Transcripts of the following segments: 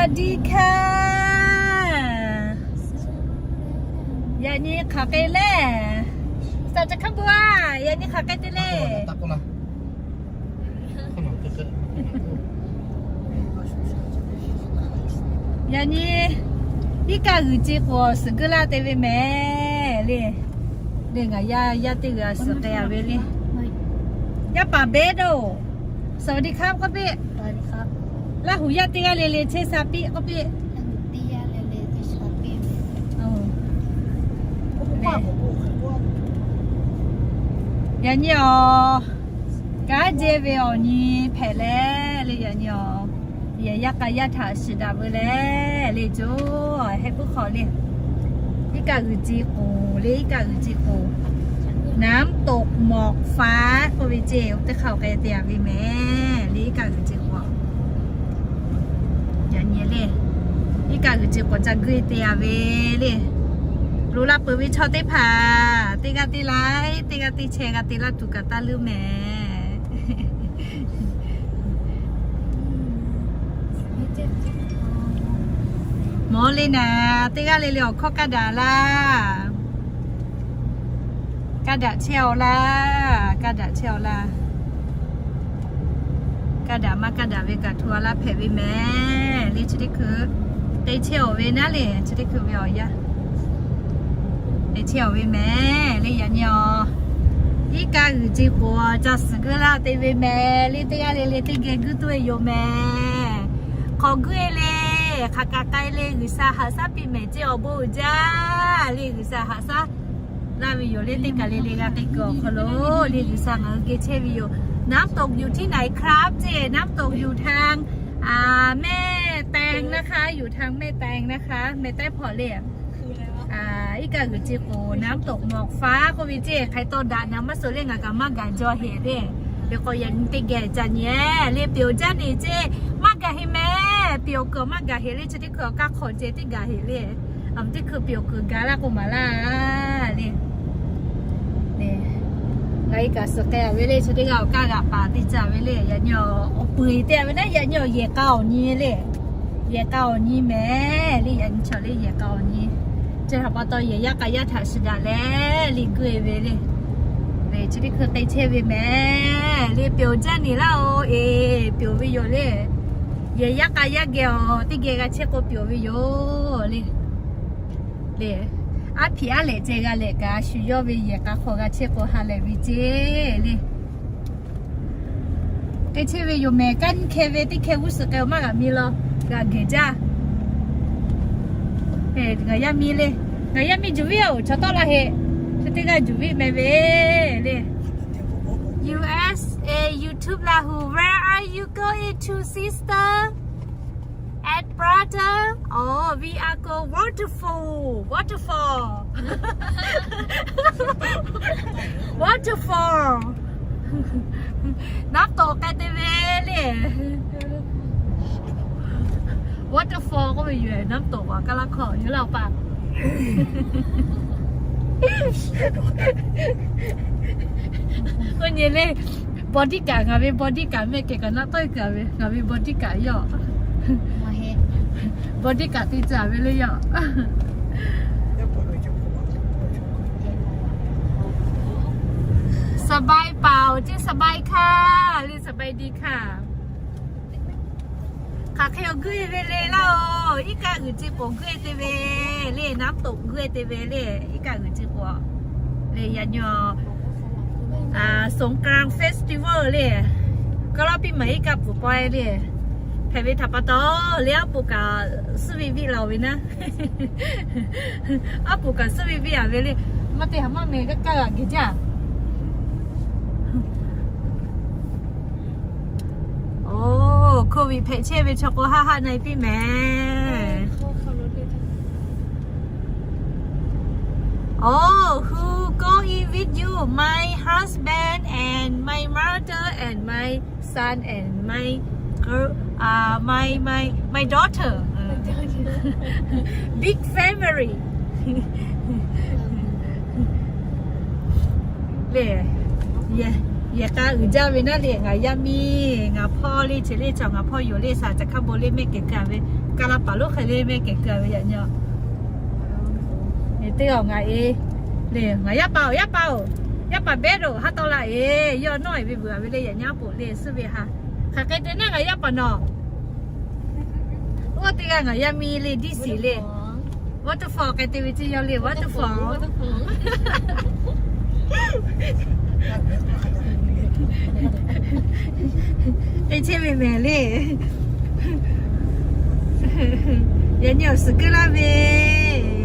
Saˍ di hkaˇ. Yaꞈ nyi hk'aˬ k'ai le. Saˍ ca hkaˇ bu a. Yaꞈ nyi hk'aˬ k'ai te le. Yaꞈ nyi iˉ kaˆ g'uiˬ ce k'oˍ suhˍ guˇ laˇ te ve mehˍ le. Le ngaˬ yaˇ yaˇ teˇ g'aˇ suhˍ k'ai a ve le. Yaˇ paˍ Beˇ doˬ. Saˍ di hkaˇ k'oˆ piˇ. Laˇ huˍ yaˇ teˇ g'aˇ le le chehˇ sha piˇ k'oˆ piˇ. Yaꞈ nyi awˬ kanˉ jehˇ ve awˬ nyi hpehꞈ leh le, yaꞈ nyi awˬ yehˬ yaˇ k'a yaˇ htaꞈ shiˍ daꞈ ve le, le co heh puiˉ hk'aw le. Iˉ kaˆ g'uiˬ ce k'oˍ le, iˉ kaˆ g'uiˬ ce k'oˍ น้ำตกหมอกฟ้า k'oˆ ve ce teˇ hk'aˇ awˬ k'ai te a ve mehˍ le, iˉ kaˆ g'uiˬ ce k'oˍ. Yaꞈ nyi le, iˉ kaˆ g'uiˬ ce k'oˍ ca guˇ te a ve le. Loꞈ la peuˬ ve chaw teˇ hpaˍ teˇ g'aˇ teˇ laiˉ, teˇ g'aˇ teˇ chehˇ g'a te laˇ tuˬ kaꞈ taˇ leuˉ mehˍ. Mawˬ le naˍ, teˇ g'aˇ le le awˬ hkawˇ kaˇ daꞈ laˇ. Kaˇ daꞈ chehˇ-aw laˇ, kaˇ daꞈ chehˇ-aw laˇ. Kaˇ daꞈ maˇ kaˇ daꞈ ve kaꞈ hto a laˇ hpehꞈ ve mehˍ le. Chi teˇ hkui te chehˇ-aw ve naˉ le, chi teˇ hkui ve awˬ yanˇ te chehˇ-aw ve mehˍ le. Yaꞈ nyi awˬ iˉ kaˆ g'uiˬ ce k'oˍ ca suhˍ guˇ laˇ te ve mehˍ le. Teˇ g'aˇ le le teˇ geh guˇ tuˬ ve yoˬ mehˍ. Hk'aw guˇ-e le, hk'aˬ kaꞈ k'ai le, G'uiˬsha haꞈ shaˉ piˇ mehˍ ce awˬ bon uiˍ jaˇ le. G'uiˬsha haꞈ shaˉ laˇ ve yoˬ le. Teˇ kaˬ le le g'a k'ai kuiˬ awˬ hk'aw lo le G'uiˬsha ngaˬ hui geh chehˇ ve yoˬ. น้ำตกอยู่ที่ไหนครับ ce, น้ำตกอยู่ทาง แม่แตงนะคะ อยู่ทางแม่แตงนะคะ แม่แตง hpawˇ le. Iˉ kaˆ g'uiˬ ce k'oˍ น้ำตกหมอกฟ้า k'oˆ ve ce hk'ai tawˇ daꞈ naˍ maˇ suh le, ngaˬ kaꞈ maˇ gaˬ jaw heˍ le. Ve k'o yaꞈ nyi teˇ geh ca nyi le, pyeˬ jaˇ ne ce maˇ gaˬ heˍ mehˍ. Pyeˬ kuiˬ maˇ gaˬ heˍ le, chi teˇ hkui awˬ kaˇ hk'awꞈ ceh teˇ gaˬ heˍ le. Teˇ hkui pyeˬ kuiˬ gaˬ laˇ k'o maˍ laˇ le. Ngaˬ hui kaꞈ suhˍ k'ai ve le, chi teˇ g'aˇ awˬ kaˇ g'aꞈ paˍ te caˇ ve le. Yaꞈ nyi awˬ pui te ve naˉ, yaꞈ nyi awˬ yehˬ k'a awˬ nyi le. Yehˬ k'a awˬ nyi mehˍ le, yaꞈ nyi chaw le yehˬ k'a awˬ nyi. Chi htaꞈ pa taw yehˬ yaˇ k'a yaˇ htaꞈ shiˍ daꞈ leh le guˇ-e ve le. Chi teˇ hkui k'ai chehˇ ve mehˍ le, pyeˬ jaˇ ne laˇ-oˬ e, pyeˬ ve yoˬ le. Yehˬ yaˇ k'a yaˇ geh awˬ teˇ geh g'a chehˇ k'o pyeˬ ve yoˬ le. Le, aˉ hpiꞈ aˉ lehꞈ ceh g'a lehꞈ kaꞈ shu yawˇ ve yehˬ k'a hk'aw g'a chehˇ k'o ha lehˬ ve ce le. K'ai chehˇ ve yoˬ mehˍ. Kanˉ nyiˇ hkeh ve teˇ hkeh g'uˇ suhˍ k'ai-o maˇ g'aꞈ mi law, g'aꞈ gehˬ jaˇ. Ngaˬ yaˇ miˇ le, ngaˬ yaˇ miˇ Juˍ viˉ-oˬ, chaw tawˆ la heˆ. Chi teˇ g'aˇ Juˍ viˉ meh ve le. U S A YouTube Lahu, where are you going to, sister and brother? Oh, we are go waterfall, waterfall, waterfall. น้ำตก k'ai te ve le. Waterfall k'oˆ ve yoˬ, น้ำตก a kaˇ laˇ hkawˇ yoˬ laˇ-oˬ paˍ. K'o nyi le, bodyguard, ngaˬ ve bodyguard mehˆ kehˬ kaꞈ naˆ tawˆ-e kuiˬ-a ve, ngaˬ ve bodyguard yoˬ. Bodyguard te tcuh-a ve le yoˬ. Saˍbai paˍ-oˬ, ceˇ saˍbai hkaˇ le, saˍbai di hkaˇ. Hk'aˬ hk'e awˬ guˇ-e ve le laˇ-oˬ, iˉ kaˆ g'uiˬ ce k'oˍ guˇ-e te ve le, น้ำตก guˇ-e te ve le, iˉ kaˆ g'uiˬ ce k'oˍ le. Yaꞈ nyi Songkran festival le, kaˇ laˇ piˇ maˬ iˉ kaˆ pfuhˍ pawehˇ le. Hpehꞈ ve htaꞈ pa taw le, aˉ poꞈ kaꞈ suhˉ ve viˆ la-oˬ ve naˉ. Aˉ poꞈ kaꞈ suhˉ ve viˆ-a ve le. Maˇ te haˍ maˇ meh gaˇ kaˇ g'aꞈ geh jaˇ. Oˬ, Covid hpehꞈ chehˇ ve chaw k'o haˆ haˆ na-e piˇ mehˍ. Oh, who go in with you? My husband and my mother and my son and my girl, uh, my, my, my daughter. Big family. Le, yeah. Yehˬ k'a uiˍ jaˇ ve naˉ le, ngaˬ yaˇ miˇ, ngaˬ hpawˇ le, chi le chaw ngaˬ hpawˇ yoˬ le, saˍ laꞈ caˬ hk'aˇ bon le mehˆ kehˬ keu-a ve, kaˇ laˇ paˍ lonˉ hk'e le mehˆ kehˬ keu-a ve yaꞈ nyi. Teˇ g'aˇ ngaˬ e le, ngaˬ yaˇ paˍ-oˬ, yaˇ paˍ-oˬ, yaˇ paˍ Behˇ-oˬ, ha taw laꞈ e, yawˇ nawˉ e ve beuꞈ-a ve le, yaꞈ nyi aˉ poꞈ le suhˉ ve ha. Hk'aˬ hk'e te naˉ ngaˬ yaˇ paˍ nawˬ. Oˇ teˇ g'aˇ ngaˬ yaˇ miˇ le, Diˇ siˍ le. Waterfall k'ai te ve ceˇ yawˇ le, waterfall. Te chehˇ ve mehˍ le. Yaꞈ nyi awˬ suhˍ keu laˇ ve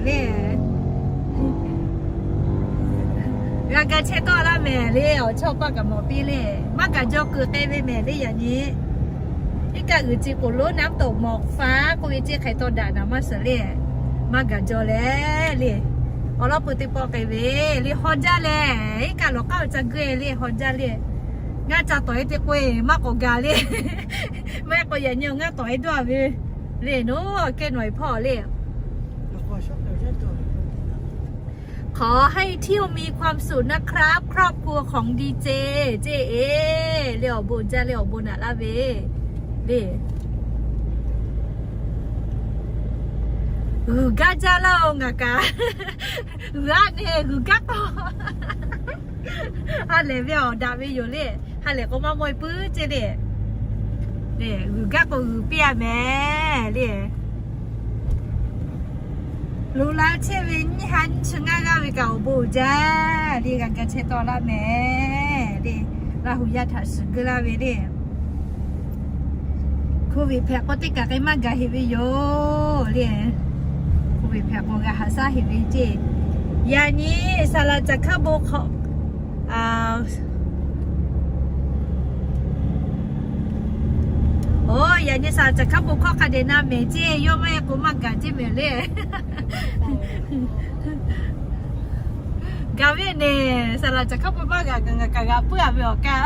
le. G'a ga chehˇ tawˆ laˇ mehˍ le, awˬ chawˇ paˆ kaꞈ mawˬ piˇ le. Maˇ gaˬ jaw kuiˬ k'ai ve mehˍ le yaꞈ nyi. Iˉ kaˆ g'uiˬ ci k'oˍ lonˉ naˉ toꞈ mawˬ faˉ k'oˆ ve ceˇ hk'e taw daꞈ naˍ maˇ suhˍ le. Maˇ gaˬ jaw leh le. Awˬ lawn peuˬ teˇ pawˆ k'ai ve le, haw jaˇ leh. Iˉ kaˆ lawˬ k'aˉ awˬ ca geuˆ-e le, haw jaˇ le. Ngaˇ ca tawˍ-e te k'oˆ-e maˇ k'awꞈ gaˬ le. Maˇ k'awꞈ yaꞈ nyi ngaˇ tawˍ-e dawˇ-a ve le, nawˬ kehˉ nawˬ-e hpawˇ le. ขอให้เที่ยวมีความสุขนะครับ ครอบครัวของดีเจ ceˇ e le, awˬ bon jaˇ le, awˬ bon naꞈ laˇ ve le. G'uiˬ gaˇ jaˇ laˇ-oˬ ngaˬ kaꞈ. G'uiˬ-a ne, g'uiˬ gaˇ k'o. Ha lehˬ ve awˬ daꞈ ve yoˬ le. Ha lehˬ k'o maˇ mawˇ-e puiˉ ceˇ le. G'uiˬ gaˇ k'o g'uiˬ piˇ-a mehˍ le. Loꞈ la chehˇ ve nyiˇ ha nyiˇ chi ngaˇ g'aˇ ve kaꞈ awˬ bon uiˍ jaˇ le, g'a ga chehˇ tawˆ laˇ mehˍ le. Laˇ hu yaˇ htaꞈ shiˍ geu laˇ ve le. Covid hpehꞈ k'o teˇ kaˬ k'ai maˇ gaˬ heꞈ ve yoˬ le. Covid hpehꞈ k'o g'a haꞈ shaˉ heꞈ ve ceˇ. Yaꞈ nyi saˍ laꞈ caˬ hk'aˇ bon hk'awꞈ Oˬ, yaꞈ nyi saˍ laꞈ caˬ hk'aˇ bon hkawˇ hk'a dehꞈ na mehˍ ceˇ, yawˇ maˇ heˆ k'o maˇ gaˬ ceˇ mehˍ le. Gaˬ ve neˬ, saˍ laꞈ caˬ hk'aˇ bon maˇ g'a gaˬ, ngaˬ kaꞈ g'a puiˉ-a ve awˬ kaˇ.